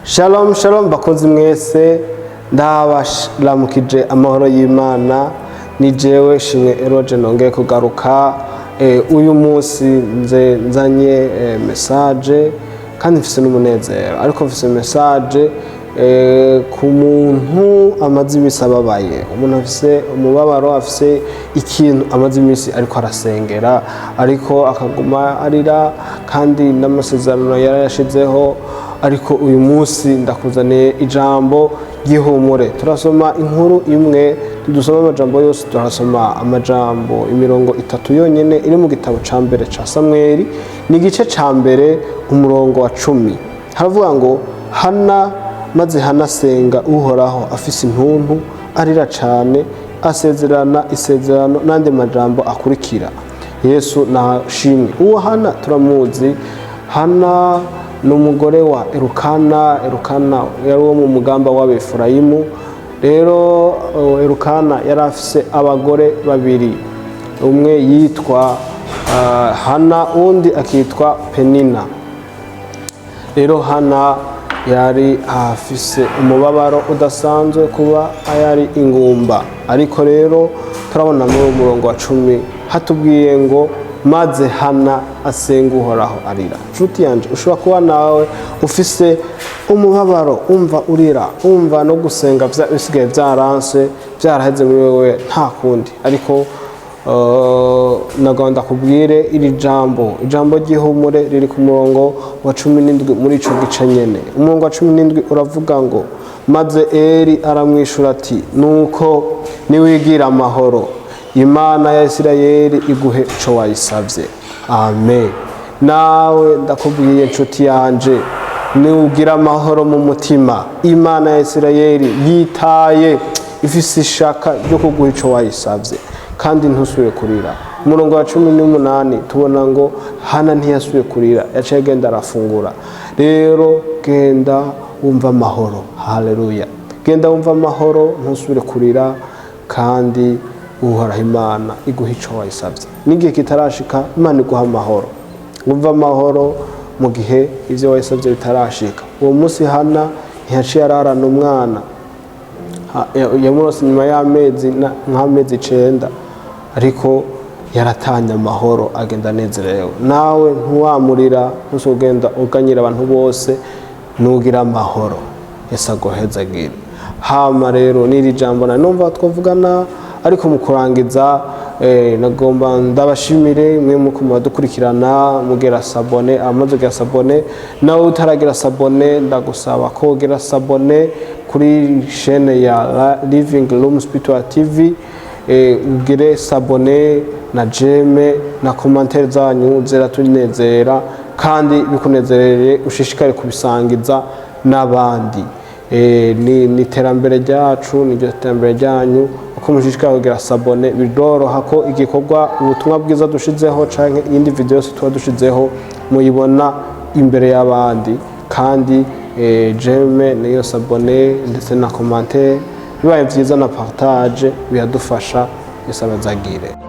Shalom shalom, bakozi mwese, ndabaramukije amahoro y'Imana. Ni jewe Shimwe Eroge, nongeye kugaruka. Uyu munsi nze nzanye message kandi mfise n'umunezero, ariko mfise message ku muntu amaze iminsi ababaye, umuntu afise umubabaro, afise ikintu amaze iminsi ariko arasengera, ariko akaguma arira, kandi n'amasezerano yarayashizeho. Ariko uyu munsi ndakuzaniye ijambo ry'ihumure. Turasoma inkuru imwe, tudusoma amajambo yose, turasoma amajambo imirongo itatu yonyene iri mu gitabo ca mbere ca Samweli, ni igice ca mbere, umurongo wa 10. Haravuga ngo: "Hana, maze Hana asenga Uhoraho afise intuntu, arira cane, asezerana isezerano n'andi majambo akurikira." Yesu nashimwe. Uwo Hana turamuzi. Hana ni umugore wa Erukana. Erukana yari uwo mu mugamba w'Abefurayimu. Rero Erukana yari afise abagore babiri, umwe yitwa Hana, undi akitwa Penina. Rero Hana yari afise umubabaro udasanzwe kuba yari ingumba. Ariko rero turabona muri uwo murongo wa 10 hatubwiye ngo: "Maze Hana asenga Uhoraho arira." Nshuti yanje, ushobora kuba nawe ufise umubabaro, umva urira, umva no gusenga bisigaye byaranse, byaraheze muri wewe, nta kundi. Ariko nagomba ndakubwire iri jambo, ijambo ry'ihumure riri ku murongo wa 17 muri ico gice nyene. Umurongo wa 17 uravuga ngo: "Maze Eri aramwishura ati: 'Nuko niwigira amahoro, Imana ya Isirayeli iguhe ico wayisavye.'" Amen. Nawe ndakubwiye, nshuti yanje, niugira amahoro mu mutima, Imana ya Isirayeli yitaye, ifise ishaka ryo kuguha ico wayisavye, kandi ntusubire kurira. Umurongo wa 18 tubona ngo Hana ntiyasubiye kurira, yaciye agenda arafungura. Rero genda wumva amahoro. Haleluya! Genda wumva amahoro, ntusubire kurira, kandi Uhoraho Imana iguha ico wayisavye. N'igihe kitarashika, Imana iguha amahoro, wumva amahoro mu gihe ivyo wayisavye bitarashika. Uwo munsi Hana ntiyaciye ararana umwana. Yamurose nyuma y'amezi nk'amezi 9, ariko yaratanye amahoro, agenda anezerewe. Nawe ntiwamurira, ntuzogenda uganyira abantu bose, nugira amahoro. Yesu aguhezagire. Hama rero n'iri jambo nari numva twavugana, ariko mu kurangiza nagomba ndabashimire mwe muko muradukurikirana, mugera s'abonner, amaze kugira s'abonner. Nawe utaragira s'abonner, ndagusaba ko ugira s'abonner kuri chaîne ya Living Room Spiritual TV, ugire s'abonner na j'aime na commentaire zanyu ziratunezera, kandi bikunezerere ushishikare kubisangiza n'abandi. Ni iterambere ryacu, ni iterambere ryanyu. Uko mushishikara kugira s'abonner, biroroha ko igikorwa, ubutumwa bwiza dushizeho canke iyindi video yose tuba dushizeho, muyibona imbere y'abandi. Kandi j'aime niyo s'abonner ndetse na commentaire, bibaye vyiza na partage, biradufasha. Yesu abazagire.